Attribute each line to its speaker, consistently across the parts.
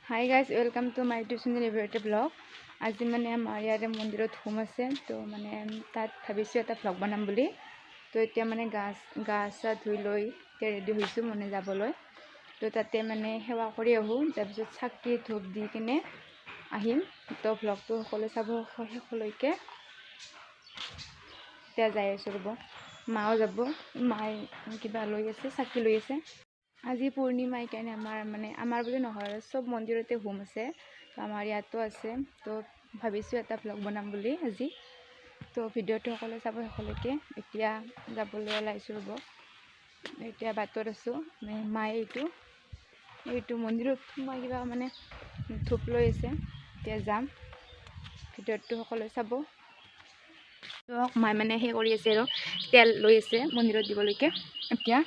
Speaker 1: Hi guys, welcome to my YouTube channel এভৰিটে blog. আজি মানে আমাৰ ইয়াতে মন্দিৰত হোম আছে, তো মানে তাত ভাবিছোঁ এটা ভ্লগ বনাম বুলি। তো এতিয়া মানে গা গা চা ধুই লৈ এতিয়া ৰেডি হৈছোঁ মানে যাবলৈ। তো তাতে মানে সেৱা কৰি আহোঁ, তাৰপিছত চাকি ধূপ দি কিনে আহিম। তো ভ্লগটো সকলোৱে চাব শেষলৈকে। এতিয়া যাই আছোঁ ৰ'ব, মাও যাব, মায়ে কিবা লৈ আছে, চাকি লৈ আছে। আজি পূৰ্ণিমা, সেইকাৰণে আমাৰ মানে আমাৰ বুলি নহয় আৰু চব মন্দিৰতে হোম আছে, তো আমাৰ ইয়াতো আছে। তো ভাবিছোঁ এটা ভ্লগ বনাম বুলি আজি। তো ভিডিঅ'টো সকলোৱে চাব শেষলৈকে। এতিয়া যাবলৈ ওলাইছোঁ ৰ'ব, এতিয়া বাটত আছোঁ। মানে মায়ে এইটো এইটো মন্দিৰত সোমাই কিবা মানে ধূপ লৈ আছে। এতিয়া যাম, ভিডিঅ'টো সকলোৱে চাব। তো মায়ে মানে সেই কৰি আছে আৰু তেল লৈ আছে মন্দিৰত দিবলৈকে। এতিয়া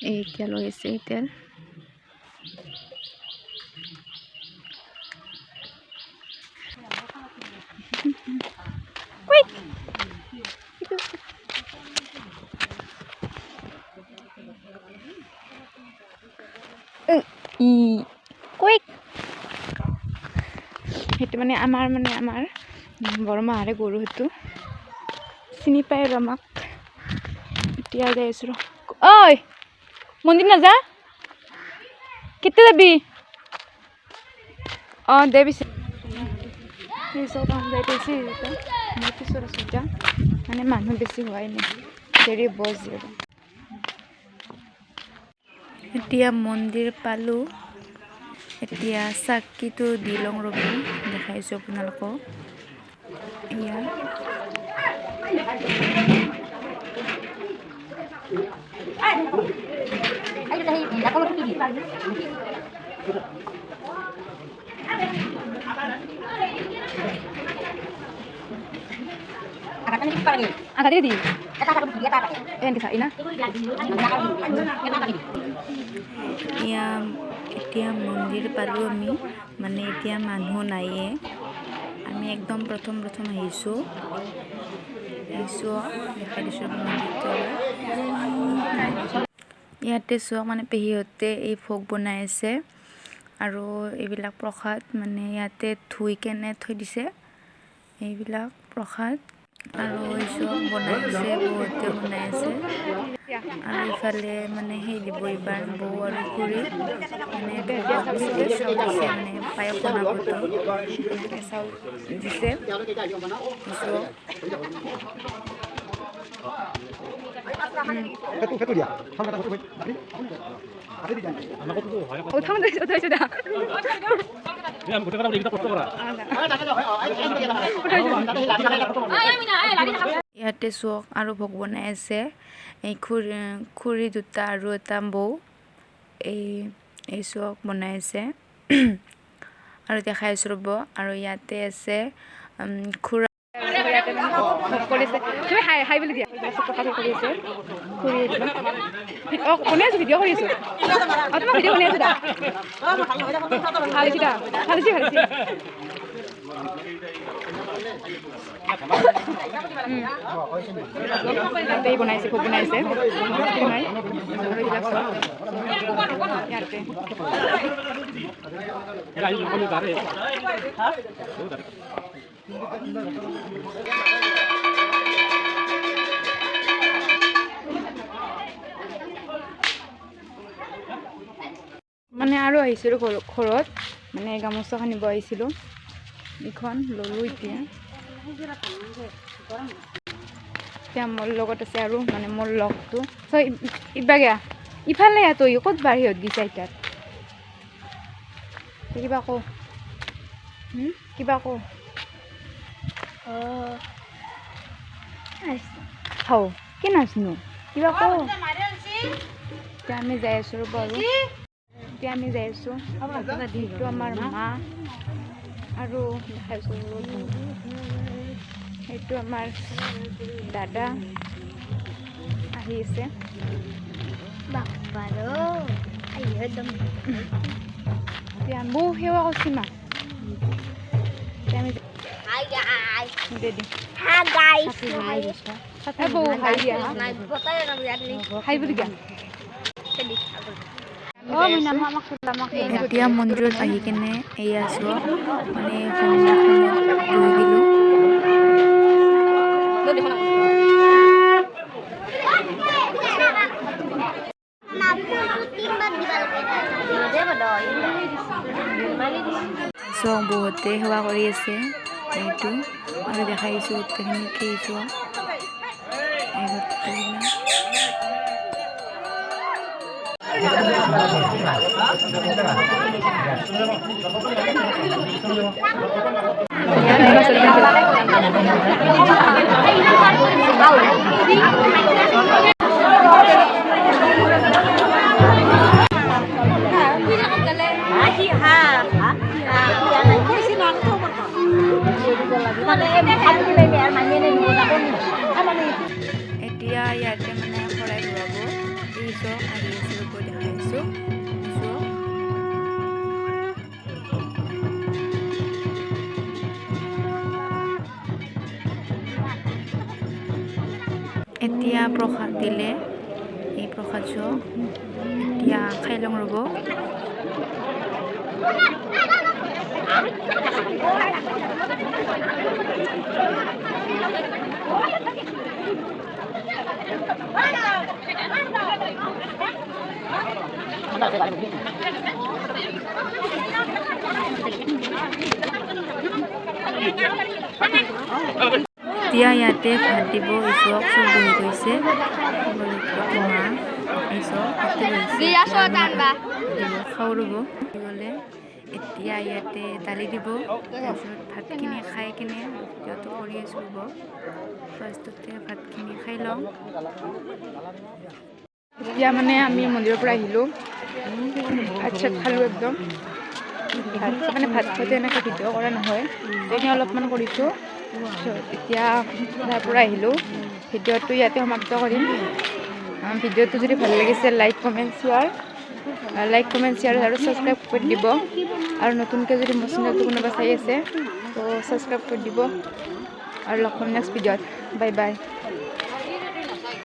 Speaker 1: এই এতিয়া লৈ আছে এই তেল। কুইক। ই কুইক। সেইটো মানে আমাৰ বৰমাহাৰে গৰু, সেইটো চিনি পায় আৰু আমাক। এতিয়া যাই আছোঁ ৰ। ঐ মন্দিৰ নাযা? কেতিয়া যাবি? অঁ দে পিছে। যাই পাইছে, মই পিছত আছোঁ এতিয়া, মানে মানুহ বেছি হোৱাই নাই, দেৰি হ'ব আজি আৰু।
Speaker 2: এতিয়া মন্দিৰ পালোঁ। এতিয়া চাকিটো দি লওঁ ৰ'ব, দেখাইছোঁ আপোনালোকক। এয়া
Speaker 1: আধা দি এনেকে না।
Speaker 2: এতিয়া এতিয়া মন্দিৰ পালোঁ আমি, মানে এতিয়া মানুহ নাইয়ে, আমি একদম প্ৰথম প্ৰথম আহিছোঁ আহিছোঁ দেখাই দিছোঁ মন্দিৰটো এবাৰ। ইয়াতে চোৱা, মানে পেহীহঁতে এই ভোগ বনাই আছে আৰু এইবিলাক প্ৰসাদ মানে ইয়াতে ধুই কেনে থৈ দিছে এইবিলাক প্ৰসাদ। আৰু এই চব বনাই আছে, বহুতে বনাই আছে। আৰু ইফালে মানে সেই দিব এইবাৰ বৌ আৰু খুৰী মানে ভোগত চাউল দিছে, মানে পায়স বনাবতো এনেকৈ চাউল দিছে। চব
Speaker 1: উঠাইছোঁ দা।
Speaker 2: ইয়াতে চাওক, আৰু ভোগ বনাই আছে এই খুৰী খুৰী দুটা আৰু এটা বৌ, এই এই চাওক বনাই আছে আৰু দেখাই আছোঁ ৰ'ব। আৰু ইয়াতে আছে খুৰা।
Speaker 1: ইয়াতে মানে ভোগ কৰিছে। তুমি হাই হাই বুলি দিয়া। প্ৰসাদ কৰি আছে খুৰী। অঁ, বনাই আছোঁ, ভিডিঅ' কৰি আছোঁ। অঁ, তোমাক ভিডিঅ' বনাই আছোঁ দা। ভাল হৈছে দা, ভাল হৈছে, ভাল হৈছে। ইয়াতে বনাইছে, ভোগ বনাইছে নাই আৰু এইবিলাক চব ইয়াতে। মানে আৰু আহিছিলোঁ ঘৰত, মানে গামোচাখন নিব আহিছিলোঁ, এইখন ল'লোঁ। এতিয়া এতিয়া মোৰ লগত আছে আৰু মানে মোৰ লগটো ইবাগে ইফালে তই ক'ত বাহিৰত গিছা এতিয়া? কিবা কওঁ, কিবা কওঁ। হাও কি নাচনো, কিবা কওঁ। এতিয়া আমি যাই আছোঁ ৰ'ব, আৰু এতিয়া আমি যাই আছোঁ। এইটো আমাৰ মা আৰু দেখাইছোঁ, সেইটো আমাৰ দাদা আহি আছে। এতিয়া বৌ সেৱা কৰিছে মা। এতিয়া আমি দে দি বৌ হাই দিয়া, হাই বুলি দিয়া।
Speaker 2: এতিয়া মন্দিৰত আহি কেনে এয়া চোৱা, মানে হোমখনত বহি দিলোঁ। চোৱা, বহুতে সেৱা কৰি আছে এইটো আৰু দেখাই দিছোঁ গোটেইখিনিকে। চোৱা, এই গোটেইবিলাক। এতিয়া ইয়াতে মানে শৰাই ঘূৰাব। এই চাওক, আহি আছে, ৰ'ব দেখাই আছোঁ, চাওক। এতিয়া প্ৰসাদ দিলে, এই প্ৰসাদ চাওক। এতিয়া খাই লওঁ, ৰ'ব। এতিয়া ইয়াতে ভাত দিব। এই চাওক, চব বহি গৈছে। মা, এই চাওক, তাতে বহিছে। দিব, খাওঁ ৰ'ব গ'লে। এতিয়া ইয়াতে দালি দিব, তাৰপিছত ভাতখিনি খাই কেনে ভিডিঅ'টো কৰি আছোঁ, ৰ'ব। ফাৰ্ষ্টতে ভাতখিনি খাই লওঁ।
Speaker 1: এতিয়া মানে আমি মন্দিৰৰ পৰা আহিলোঁ, ভাত চাত খালোঁ একদম। ভাত মানে ভাত খাওঁতে এনেকৈ ভিডিঅ' কৰা নহয়, এনেই অলপমান কৰিছোঁ। তাৰপিছত এতিয়া তাৰ পৰা আহিলোঁ, ভিডিঅ'টো ইয়াতে সমাপ্ত কৰিম। ভিডিঅ'টো যদি ভাল লাগিছে, like, comment, share, like, comment, share আৰু ছাবস্ক্ৰাইব কৰি দিব। আৰু নতুনকৈ যদি মোৰ চেনেলটো কোনোবা চাই আছে, তো ছাবস্ক্ৰাইব কৰি দিব। আৰু লগ পাম নেক্সট ভিডিঅ'ত। Bye bye.